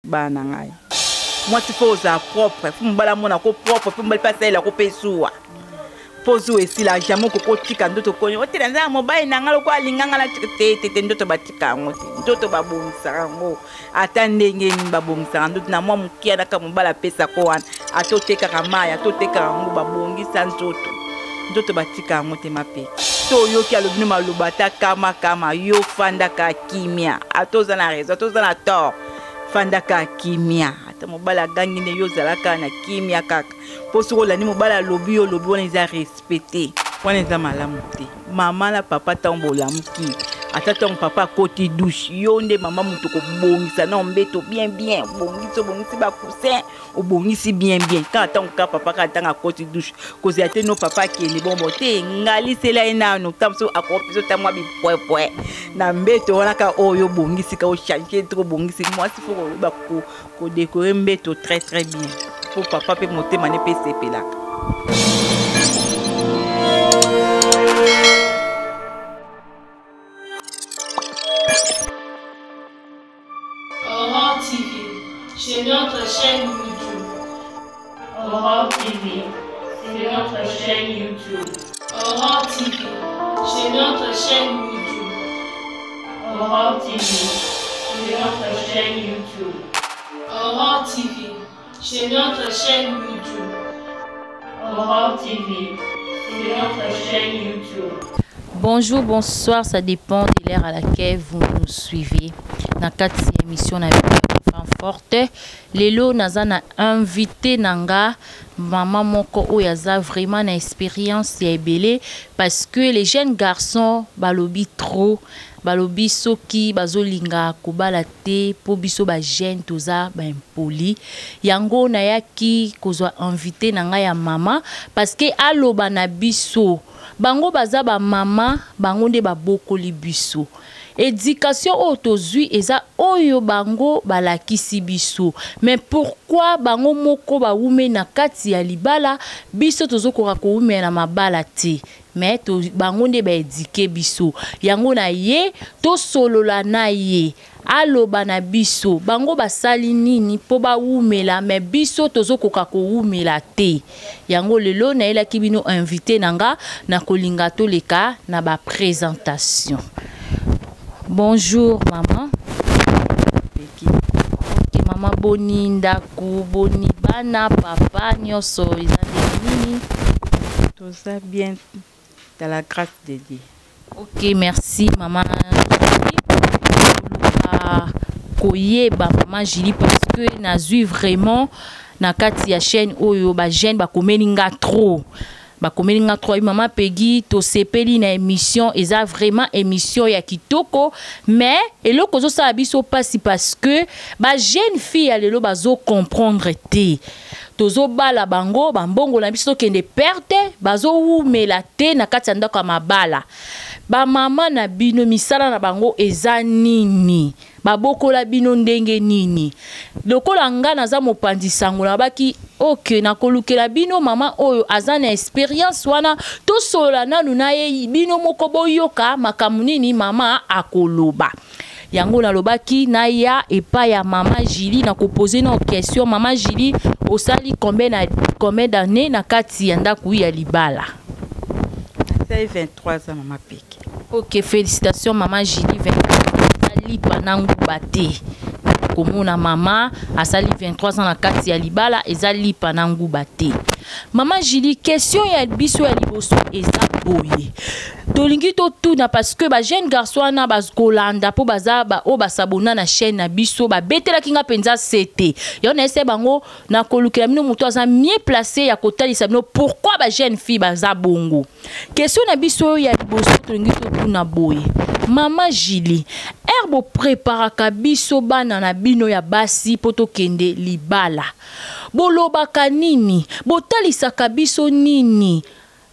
Bana na ngai. Mwasi fo ozala propre, fo mobali amona ko propre, fo mobali mpe asalela ko mpe zuwa. Mpo zuwa esila jamais okoki otika ndoto koni otela nza mobali na ngai lokola alinga ngai na te te te ndoto batika yango te ndoto babongisaka yango ata ndenge nini babongisaka ndoto na mwa moke anaka mobali apesako wana ata otekaka mai ata otekaka yango babongisa nzoto nzoto batika yango te mapeki to oyoki alobi no maloba ata kama kama yo fandaka kimia ata oza na raison ata oza na tort fandaka kimia ata mobali agangi nde yo ozalaka na kimia kaka mpo soki olandi mobali alobi yo olobi wana eza respect te wana eza malamu te mama na papa ntango bolamuki ata ntango papa akoti douche yo nde mama moto kobongisa na mbeto bien bien obongisi obongisi bacoussin obongisi bien bien kaka ntango kaka papa kaka ntango akoti douche kozela te no papa akende bongo te ngalisela ye nano ntango mosusu akopesa ota mwa bipwepwe na mbeto wana kaka oyo obongisi ka ochange to obongisi mwasi fo koyeba kodekore mbeto très très bien mpo papa mpe motema ne mpe esepelaka. Aurore TV, c'est notre chaîne YouTube. Aurore TV, c'est notre chaîne YouTube. Aurore TV, c'est notre chaîne YouTube. Aurore TV, c'est notre chaîne YouTube. Aurore TV, c'est notre chaîne YouTube. Aurore TV, c'est notre chaîne YouTube. Bonjour, bonsoir, ça dépend de l'heure à laquelle vous nous suivez. Dans kati ya émission na femme forte, lelo naza na invité nanga maman moko oyo aza vraiment na expérience ya ebele parce que les jeunes garçons balobi trop balobi soki bazolinga kobala te mpo biso ba jeune toza ba impoli yango nayaki kozwa invité na ngai ya mama parce que aloba na biso bango baza ba mama bango nde babokoli biso education oyo tozwi eza oyo bango balakisi biso mais pourquoi bango moko bawumeli na kati ya libala biso tozokoka kowumela na mabala te mais to, bango nde baedike biso yango na ye tosolola na ye aloba na biso bango basali nini mpo bawumela me biso tozokoka kowumela te yango lelo nayelaki bino invité na nga na kolinga toleka na baprésentation bonjour maman ok mama boni ndako boni bana papa nyonso eza ndenge nini toza bien dans la grâce de Dieu. Ok, merci maman. Koyeba maman Julie parce que nazui vraiment na kati ya chaîne oyo ba jeune bakomeli nga trop bakomeli nga trop mama Peggy tosepeli na émission eza vraiment émission ya kitoko mais eloko ozosala biso pasi parce que ba jeune fille ya lelo bazo comprendre te tozobala bango bambongo na biso tokende perte bazowumela te na kati ya ndako ya mabala bamama na bino misala na bango eza nini babokola bino ndenge nini lokola nga naza mopanzi sango nabaki ok nakolukela bino mama oyo aza na experience wana tosolola nanu na ye bino moko boyoka makambo nini mama akoloba yango nalobaki naya epai ya mama Julie na kopose na question mama Julie osali combien na combien d'années na kati ya ndako ya libala nasali 23 ans mama peke ok félicitations mama Julie 23 lipa na nguba te komona mama asali 23 ans na kati ya libala eza lipa na nguba te mama Julie question ya biso ya liboso eza boye tolingi totuna parce que ba jeune garçon wana bakolanda mpo baza oyo basabona na chaîne na biso babetelaki nga mpenza sete yango nayese bango nakolukela bino moto aza mieux placé ya kotalisa bino pourquoi ba jeune fille baza bongo question na biso oyo ya liboso tolingi totuna boye mama Julie ere bopreparaka biso bana na bino ya basi mpo tokende libala bolobaka nini botalisaka biso nini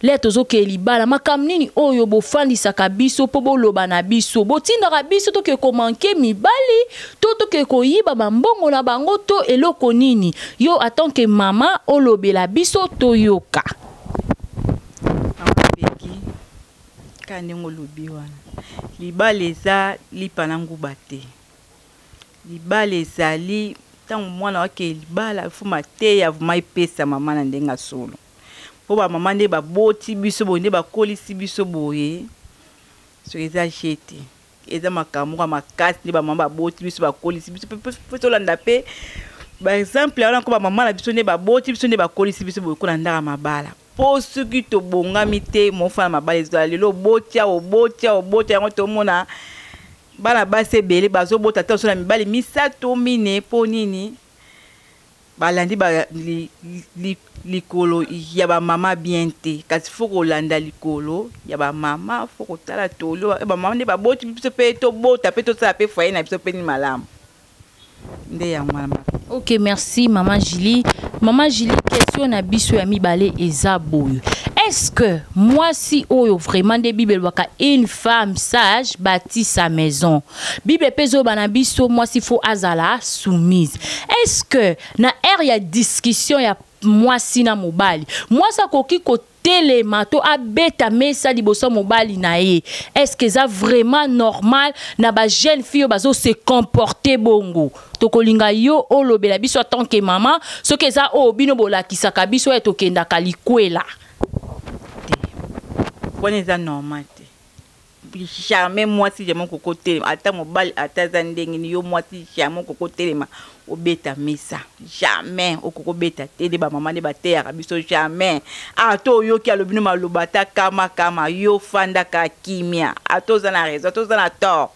Lè tozokee libala, makambo nini oyo bofandisaka biso mpo boloba na biso? Botindaka biso tokee komanke mibali to tokee koyiba bambongo na bango to eloko nini? Yo en tant que mama olobela biso toyoka. Mama Peggy, kaka ndenge olobi wana, libala eza lipa na nguba te. Libala ezali. Ntango mwana wake libala, fo mateya vraiment epesa mama na ndenge ya solo, mpo bamama nde baboti biso boye, nde bakolisi biso boye. Soki eza je te, eza makambo moko ya makasi nde bamama baboti biso, bakolisi biso, mpe tolanda mpe baexemple wana, ko bamama na biso nde baboti biso, nde bakolisi biso boye kuna ndaka mabala. Mpo soki tobongami te, mofana mabala ezala lelo obotia, obotia, obotia yango, tomona bana basi ebele bazobota ata so na mibali misato, mine. Mpo nini? Balandi ba, li, li, likolo ya bamama bien te. Kasi fo kolanda likolo ya bamama, fo kotala tolo bamama nde baboti biso, mpe tobota mpe tosala mpe foyer na biso mpe ni malamu. Nde yango wana. Ok, merci mama Julie. Mama Julie, question na biso ya mibale eza boye: est-ce que mwasi oyo vraiment, nde Bible elobaka "une femme sage bâtit sa maison", Bible mpe ezoyoba na biso mwasi fo azala soumise, est-ce que na ère ya discussion ya mwasi na mobali, mwasi akoki kotelema to abeta mesa liboso ya mobali na ye? Est-ce que eza vraiment normal na bajeune fille oyo bazose comporter bongo? Tokolinga yo olobela biso en tant que mama, soki eza oyo bino bolakisaka biso oyo tokendaka likwela. Te, wana eza normal te. Jamais mwasi, jamais okoki otelema, ata mobali ata aza ndenge nini, yo mwasi jamais okoki otelema obeta mesa, jamais okoki obeta te. Nde bamama nde bateyaka biso, jamais. Ata oyoki alobi no maloba ata kama kama, yo fandaka kimia. Ata oza na raison, ata oza na tort,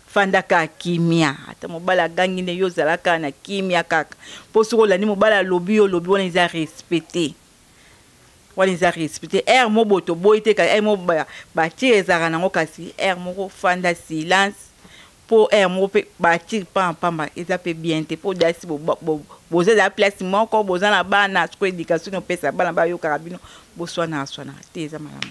fandaka kimia. Ata mobali agangi nde yo ozalaka na kimia kaka, mpo soki olandi mobali alobi, yo olobi, wana eza respecte, wana eza respecte. Heure moko boye toboyi te, heure moko batire ezalaka nango, kasi heure moko fanda silence, mpo heure moko mpe batire pamba eza mpe bien te, mpo dasi boza eza place moko, boza na bana. Sikoyo éducation opesa bana, bayokaka bino boswanaka swanaka te, eza malamu te.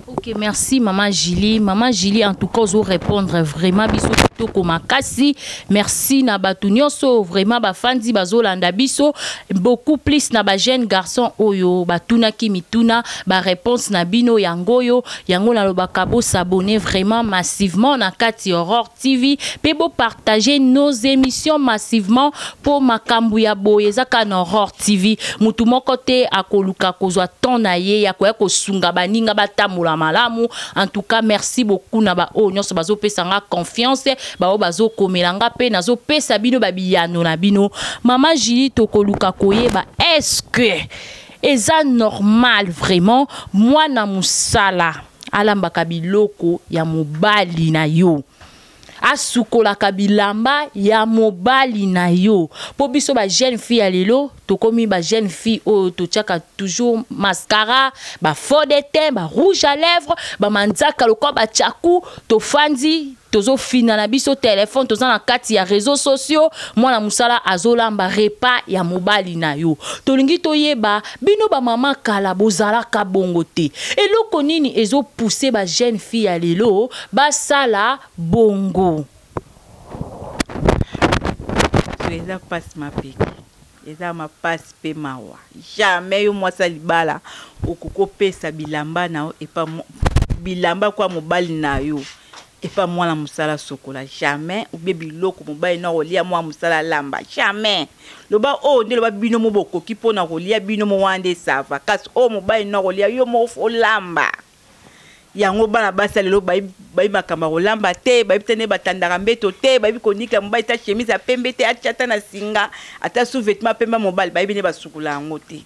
Ok, merci Maman Julie. Maman Julie, en tout cas, vous répondre vraiment biso kitoko makasi. Merci na batu nyonso vraiment bafandi bazolanda biso, beaucoup plus na ba jeune garçon oyo batunaki mituna, ba réponse na bino yango yo. Yango nalobaka bo s'abonner vraiment massivement na kati Aurore TV pe bo partager nos émissions massivement, po makambo ya boye ezaka na Aurore TV. Mutu moko te akoluka kozwa temps na ye ya koya kosunga baninga batambola malamu. En tout cas, merci beaucoup na ba oyo nyonso bazopesa nga confiance, baoyo bazokomela nga mpe nazopesa bino babiyano na bino. Mama Julie, tokoluka koyeba, est-ce que eza normal vraiment mwana mosala alambaka biloko ya mobali na yo, asukolaka bilamba ya mobali na yo? Mpo biso bajeune fille ya lelo, tokomi bajeune fille oyo totiaka toujours mascara, bafond de teint, barouge à lèvre, bamanzaka lokola batiaku, tofandi tozofina na biso telefone, toza na kati ya réseaux sociaux, mwana mosala azolamba repas ya mobali na yo. Tolingi toyeba, bino bamama kala bozalaka bongo te, eloko nini ezopousse bajeune fille ya lelo basala bongo? So eza mpasi mapeki, eza mapasi mpe mawa. Jamais yo mwasi ya libala okoki opesa bilamba na yo epa bilamba kwa mobali na yo epa mwana mosala sokola, jamais. Ubie biloko mobali na kolia, mwana mosala alamba, jamais. Loba oyo nde loba bino mo bokoki mpona kolia bino mo, wana nde ça va. Kasi oyo mobali na kolia, yo moko olamba yango. Bana basi ya lelo bayebi makambo ya kolamba te, bayebi te nde batandaka mbeto te, bayebi konikela mobali ta chemise ya pembe te, atia ata na singa, ata sous vêtement pembe ya mobali, bayebi nde basukola yango te.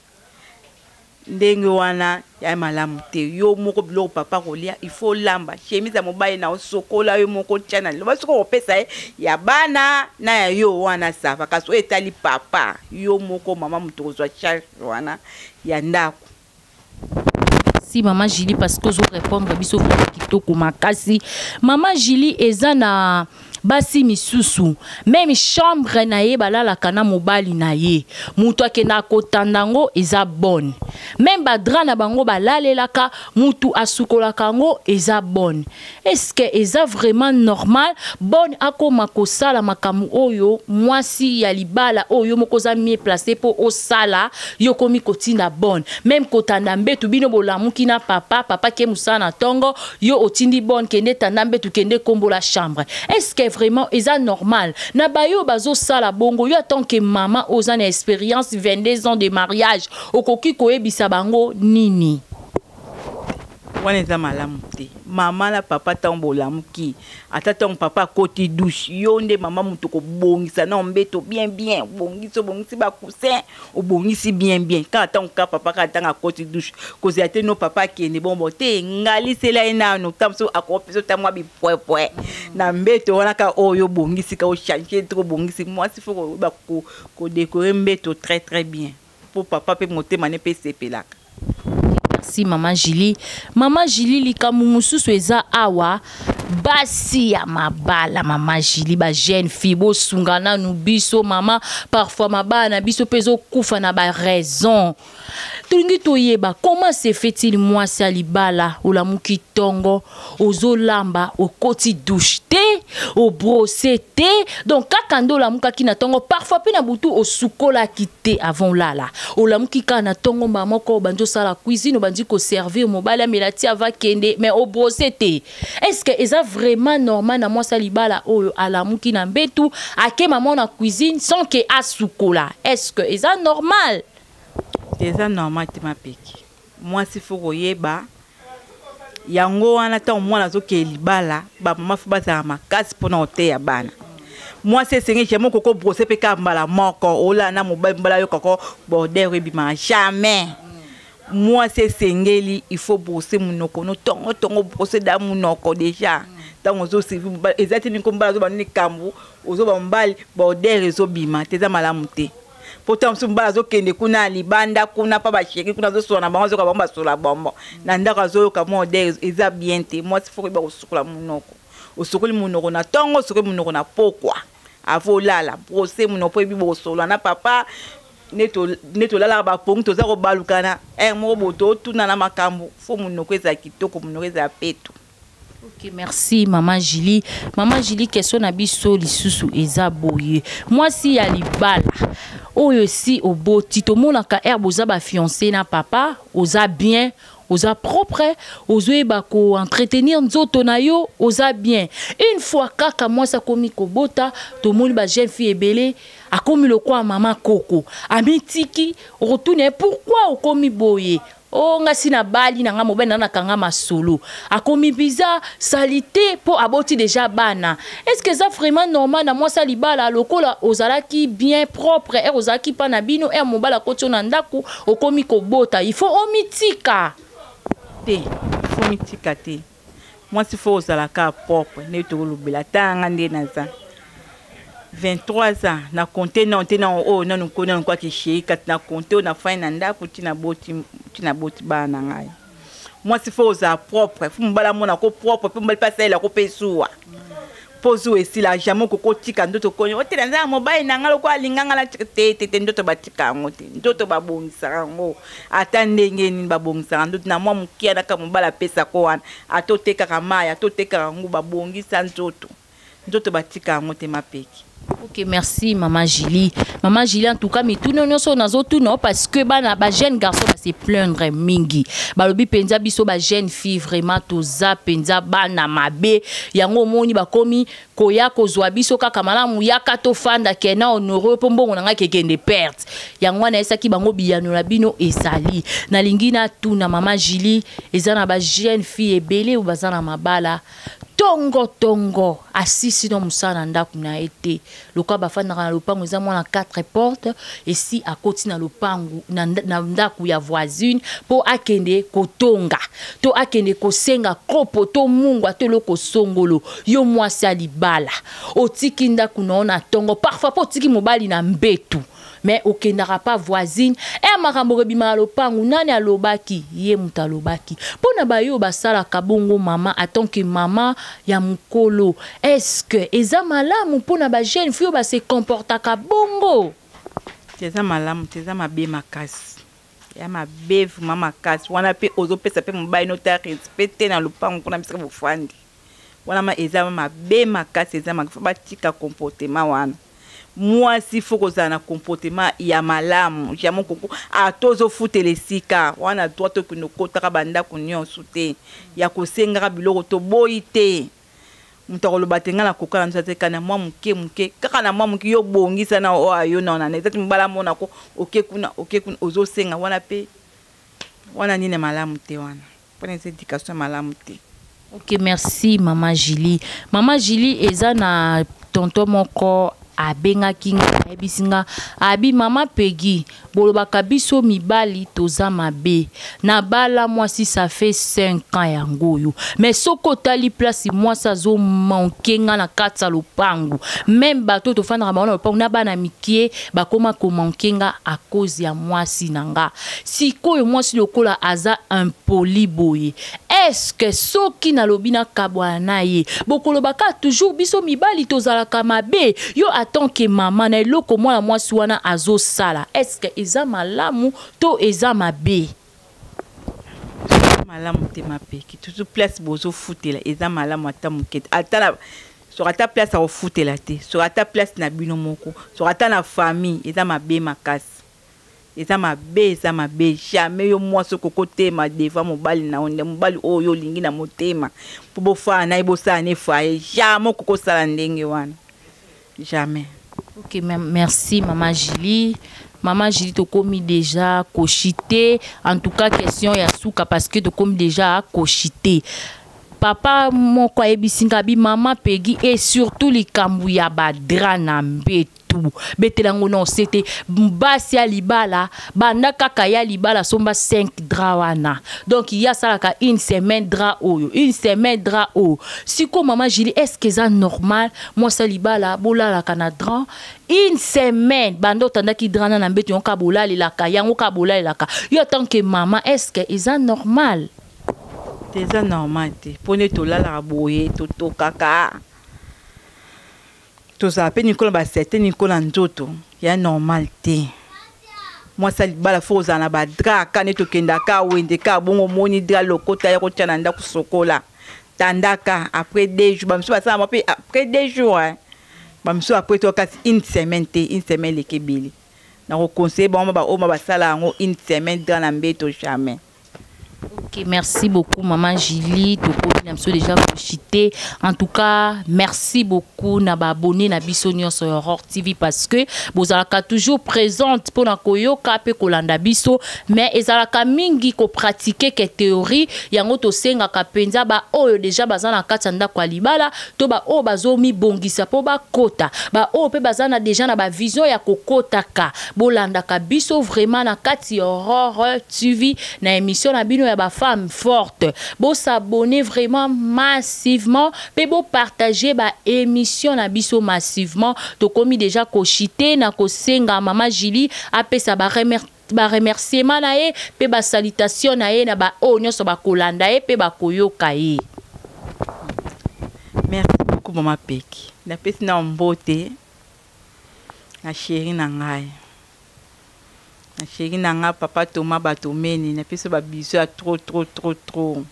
Ndenge wana ya malamu te. Yo moko biloko papa kolia, il faut olamba chemise ya mobali na osokola yo moko, tia na loba. Soki okopesa ye ya bana na ya yo, wana ça va. Kasi oyo etali papa, yo moko mama moto kozwa charge wana ya ndako. Merci mama Julie, parce que ozo répondre biso vraiment kitoko makasi. Mama Julie, eza na basi misusu, même chambre na ye balalaka na mobali na ye, moto akendaka kotanda yango eza bonne. Même ba draps na bango balalelaka, mutu asukolaka yango eza bonne. Est-ce que eza vraiment normal bonne akoma kosala makambo oyo mwasi ya libala oyo yo moko oza mieux placé mpo osala, yo komi kotinda bonne? Même kotanda mbetu, bino bolamuki na papa, papa ke mosala na ntongo, yo otindi bonne: kende tanda mbetu, kende kombola chambre. Est-ce que vraiment eza normal na bayo bazosala bongo? Yo, en tant que mama oza na expérience, 22 ans de mariage, okoki koyebisa bango nini? Wana eza malamu te. Mama na papa, ntango bolamuki, ata ntango papa akoti douche, yo nde mama moto kobongisa na mbeto bien bien, obongisi, obongisi bacoussin, obongisi bien bien. Kaka ntango kaka papa, kaka ntango akoti douche, kozela te no papa akende bongo te, ngalisela ye nano. Ta mosusu akopesa ota mwa bipwepwe na mbeto wana kaka oyo obongisi, ka ochange te, obongisi. Mwasi faut koyeba kodécorer mbeto très très bien mpo papa mpe motema ne mpe esepelaka. Merci, Mama Julie. Mama Julie, likambo mosusu eza awa, basi ya mabala, Mama Julie, bajeune fille, bosunga nanu biso mama. Parfois mabala na biso mpe ezokufa na baraison. Tolingi toyeba comment se fait-il mwasi ya libala olamuki ntongo, ozolamba, okoti douche te, obrosser te, donc kaka nde olamukaki na ntongo. Parfois mpe na butu osukolaki te avant olala. Olamuki kaka na ntongo, mbala moko obandi osala cuisine, obandi koservir mobali, amela ti ava kende, mais obrosser te. Est ce que eza vraiment normal na mwasi ya libala oyo alamuki na mbetu, ake mama na cuisine sans que asukola? Est ce que eza normal? Eza normal te, mapeki. Mwasi faut koyeba yango wana. Ntango mwana azokende libala, bamama faut bazala makasi mpona koteya bana. Mwasi esengi jamais okoko brosser mpe kaka mbala moko olala na mobali, mbala ayokako odeur ebimaka, jamais. Mwasi esengeli, il faut brosser monoko no ntongo ntongo, brosser da monoko déjà ntango ozoservi mobali. Eza te niko mobali azoba nini kambo, ozoba mobali, baodeur ezobima te, eza malamu te. Po ntango mosusu mobali azokende kuna libanda kuna mpa bachéri kuna, azosola na bango, azoyoka bango basola bombo na ndako, azoyoka mwa odeur, eza bien te. Mwasi faut koyeba kosukola monoko. Osokoli monoko na ntongo, osokoli monoko na pokwa avant olala, brosse monoko mpo ebi bokosola na papa. Nde tolalaka bapongi, toza kobalukana ere moko boye, totuna na makambo. Faut monoko ezala kitoko, monoko ezala peto. Ok, merci, Mama Julie. Mama Julie, question na biso lisusu eza boye: mwasi ya libala oyo esi oboti, tomonaka ere boza bafiancé na papa, oza bien, oza propre, ozoyeba koentretenir nzoto na yo, oza bien. Une fois kaka mwasi akomi kobota, tomoni bajeune fille ebele akomi lokola mama koko, amitiki. Okotuna ye: pourquoi okomi boye? O nga si nabali na nga, mobali na nakanga masolo. Akomi biza saleté mpo aboti déjà bana. Est ce que eza vraiment normal na mwasi ya libala, lokola ozalaki bien propre ere ozalaki mpa na bino, ere mobali akoti yo na ndako, okomi kobota, il faut omitika? Te, faut mitika te. Mwasi faut ozalaka propre. Nde tokolobela tanga nde naza 23 ans na compte nano te, nano oyo nanu ko nanu kwaki chéri, kati na compte oyo nafai na ndako ntina boti, ntina boti bana na ngai. Mwasi faut ozala propre, faut mobali amona ko propre mpe mobali mpe asalela ko mpe zuwa, mpo zuwa esila. Jamais okoki otika ndoto koni otela nzaka mobali na ngai lokola alinga ngai na te te te. Ndoto batika yango te, ndoto babongisaka yango. Ata ndenge nini babongisaka ndoto na mwa mokia naka mobali apesako wana, ata otekaka mai, ata otekaka yango, babongisa nzoto. Nzoto batika yango te, mapeki. Ok, merci, Mama Julie. Mama Julie, en tout cas, mituna nyonso nazotuna parce que bana ba jeune garçon ba se plaindre mingi. Balobi penza biso ba jeune fille vraiment toza penza bana mabe. Yango omoni bakomi koya kozwa biso kaka malamu, yaka tofanda ke na honore mpo mbongo na ngai kekende perte. Yango wana ayesaki bango biyano na bino ezali. Nalingi natuna Mama Julie, eza na ba jeune fille ebele oyo baza na mabala, tongo tongo asisi no mosala na ndako na ye te. Lokola bafandaka na lopango eza mwana 4 porte, esi akoti na lopango na ndako ya voisine mpo akende kotonga to akende kosenga kopo to mungwa to eloko songolo. Yo mwasi ya libala, otiki ndako na yo na ntongo, parfois mpo otiki mobali na mbetu, mais okendaka pa voisine e makambo ekobima na lopangu. Nani alobaki? Ye moto alobaki mpo na bayo basalaka bongo. Mama, en tant que mama ya mokolo, est ce que eza malamu mpo na bajeune fille oyo base comportaka bongo? Te, eza malamu te, eza mabe makasi. Ya mabe vraiment makasi wana mpe ozopesa mpe mobali no ta respect te na lopango kuna bisika bofandi wana ma eza mabe makasi, eza mabe. Batika comportement wana. Mwasi fo kozala na comportement ya malamu. Jamais koko ata ozofutela esika wana, droit tokende okotaka bandako nyonso te ya kosengaka biloko, toboyi te. Moto akoloba te ngai nakoka na nzoto te, na mwa moke moke kaka, na mwa moke yo bongisa na oyo ayo na wana eza ti mobali amonako oke kuna, oke kuna, ozosenga wana mpe wana nini malamu te wana, mpona eza éducation malamu te. Ok, merci Mama Julie. Mama Julie, eza na tonton moko abengaki nga, ayebisi nga abi: "Mama Pegi, bolobaka biso mibali toza mabe. Nabala mwasi, ça fait 5 ans yango oyo, mais soki otali place mwasi azomanquer nga na kati ya lopango, même bato tofandaka bango na lopango na bana mike bakóma komanquer nga à cause ya mwasi na nga. Sikoyo mwasi lokola aza impoli boye, est-ce soki nalobi nakabwana na ye, bokolobaka toujours biso mibali tozalaka mabe? Yo en tant que mama, na eloko mwana mwasi wana azosala, est-ce eza malamu to eza mabe?" Malamu te, mapeki. Toujours place bozofutela eza malamu ata moke te. Ata na soki ata place akofutela te, soki ata place na bino moko, soki ata na famille, eza mabe makasi, eza mabe, eza mabe. Jamais yo mwasi okoki otema devant mobali na yo nde mobali oyo olingi na motema mpo bofala na ye, bosala ne foyer. Jamais okoki osala ndenge wana, jamais. Ok, merci Mama Julie. Mama Julie, tokomi déjà kochuter. En tout cas, question ya suka, parce que tokomi déjà kochuter. Papa moko ayebisi nga bi: "Mama Pegi, et surtout likambo ya badraps na mbetu, betela yango na ose te. Basi ya libala, banda kaka ya libala, somba 5 drap wana." Donc ye asalaka une semaine drap oyo, une semaine drap oyo. Sikoyo Mama Julie, est ce que eza normal mwasi ya libala bolalaka na drap une semaine? Banda otandaki drap na mbeto yango kaka bolalelaka yango, kaka bolalelaka. Yo en tant que mama, est ce que eza normal? Te, eza normal te, mpo nde tolalaka boye, totokaka, tozala mpe nikolo basete nikolo na nzoto ya normal te. Mwasi ya libala fo kozala na badraps ka nde tokendaka wende ka bongo, omoni drap lokota ya kotya na ndako, sokola, tandaka après 2 jours. Bamisusu basalama mpe après 2 jours, hein. Bamisusu après to, kasi une semaine te, une semaine eleki ebele. Nakoconseiller bango baoyo ma basala yango une semaine drap na mbeto, jamais. Ok, merci beaucoup Maman Julie. Tokomi na biso déjà kochuter. En tout cas, merci beaucoup na ba abonné na biso nyonso ya Aurore TV, parce que bozalaka toujours présente mpona koyoka mpe kolanda biso, mais ezalaka mingi kopratiquer que théorie. Yango tosengaka mpenza baoyo déjà baza na kati ya ndako ya libala, to baoyo bazomibongisa mpo bakota, baoyo mpe baza na déjà na bavision ya kokotaka, bolandaka biso vraiment na kati ya Aurore TV na émission na bino ya bafemme forte. Bos'abonner vraiment massivement mpe bopartager baémission na biso massivement. Tokomi déjà kochuter na kosenga Mama Julie apesa baremerciement na ye mpe basalutation na ye na baoyo nyonso bakolanda ye mpe bakoyoka ye. Merci beaucoup Mama Peki. Napesi na mbote na chéri na ngai, na chéri na ngai papa Toma Batomeni. Napesi babisous ya trop trop trop trop.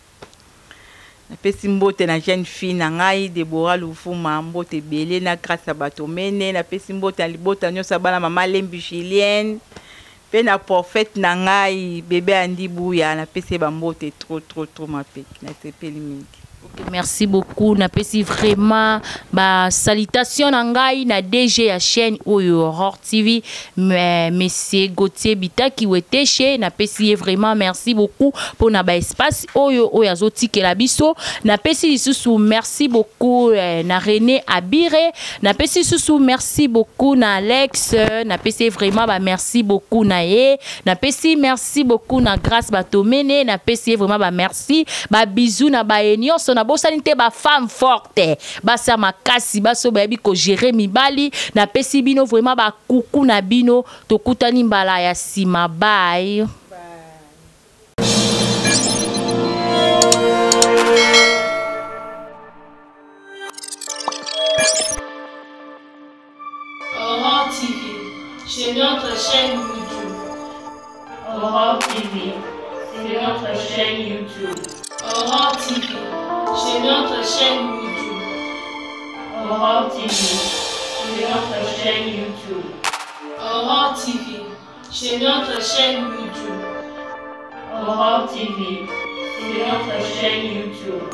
Napesi mbote na jeune fille na ngai Debora Luvuma, mbote ebele na grâce ya Batomene. Napesi mbote na libota nyonso ya bana mama Lembi Julienne, mpe na prophète na ngai bebe Andi Buya. Napesi ye bambote trop trop trop. Mapeki, nasepeli mingi. Ok, merci beaucoup. Napesi vraiment basalutation na ngai na DG ya chaîne oyo Aurore TV, monsieur Gauthier Bitaki Weteshe. Napesi ye vraiment merci beaucoup mpona baespace oyo oyo azotikela biso. Napesi lisusu merci beaucoup na René Abire. Napesi lisusu merci beaucoup na Alex. Napesi ye vraiment bamerci beaucoup na ye. Napesi merci beaucoup na Grâce Batomene. Napesi ye vraiment bamerci, babisous na baye nyonso. Nabosani te bafemme forte, basa makasi, baso bayebi kogérer mibali. Napesi bino vraiment bakuku na bino. Tokutani mbala ya nsima. Bye. Aurore TV, c'est notre chaîne YouTube. Aurore TV, c'est notre chaîne YouTube. Aurore TV, c'est notre chaîne YouTube. Aurore TV, c'est notre chaîne YouTube. Aurore TV, c'est notre chaîne YouTube. Aurore TV, c'est notre chaîne YouTube.